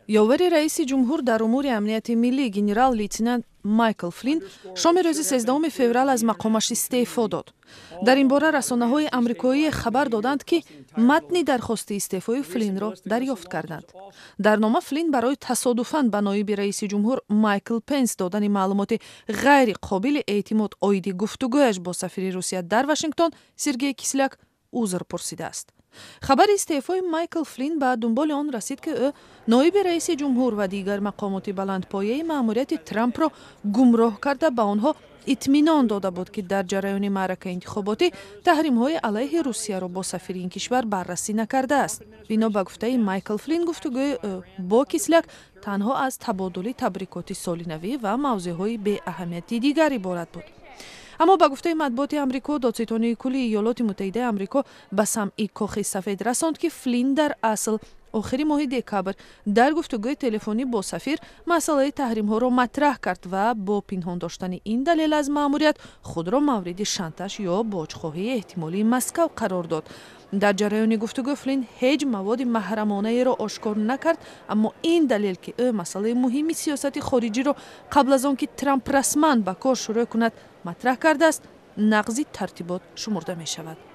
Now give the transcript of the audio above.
Ёвари раиси ҷумҳур дар умури амнияти миллӣ, генерал-лейтенант Майкл Флин, шоми рӯзи 13 феврал аз мақомаш истеъфо дод. Дар ин бора расонаҳои амрикоӣ хабар доданд, ки матни дархости истеъфои Флинро дарёфт карданд. Дар нома Флин барои тасодуфан ба ноиби раиси ҷумҳур Майкл Пенс додани маълумоти ғайри қобили эътимод оиди гуфтугӯяш бо сафири Русия дар Вашингтон Сергей Кисляк узр пурсидааст. Хабари истеъфои Майкл Флин ба дунболи он расид, ки ӯ ноиби раиси ҷумҳур ва дигар мақомоти баландпояи маъмурияти Трампро гумроҳ карда, ба онҳо итминон дода буд, ки дар ҷараёни маъракаи интихоботӣ таҳримҳои алайҳи Русияро бо сафири ин кишвар баррасӣ накардааст. Бино ба гуфтаи Майкл Флин, гуфтугӯи ӯ бо Кисляк танҳо аз табодули табрикоти соли навӣ ва мавзӯъҳои беаҳамияти дигар иборат буд. Аммо ба гуфтаи матбуоти Амрико, додситонии кулли Иёлоти Муттаҳидаи Амрико ба самъи Кохи Сафед расонд, ки Флин дар асл охири моҳи декабр дар гуфтугӯи телефонӣ бо сафир масъалаи таҳримҳоро матраҳ кард ва бо пинҳон доштани ин далел аз маъмурият худро мавриди шантаж ё боҷхоҳии эҳтимолии Москав қарор дод. Дар ҷараёни гуфтугӯ Флин ҳеҷ маводи маҳрамонаеро ошкор накард, аммо ин далел, ки ӯ масъалаи муҳими сиёсати хориҷиро қабл аз он ки Трамп расман ба кор шурӯъ кунад матраҳ кардааст, нақзи тартибот шумурда мешавад.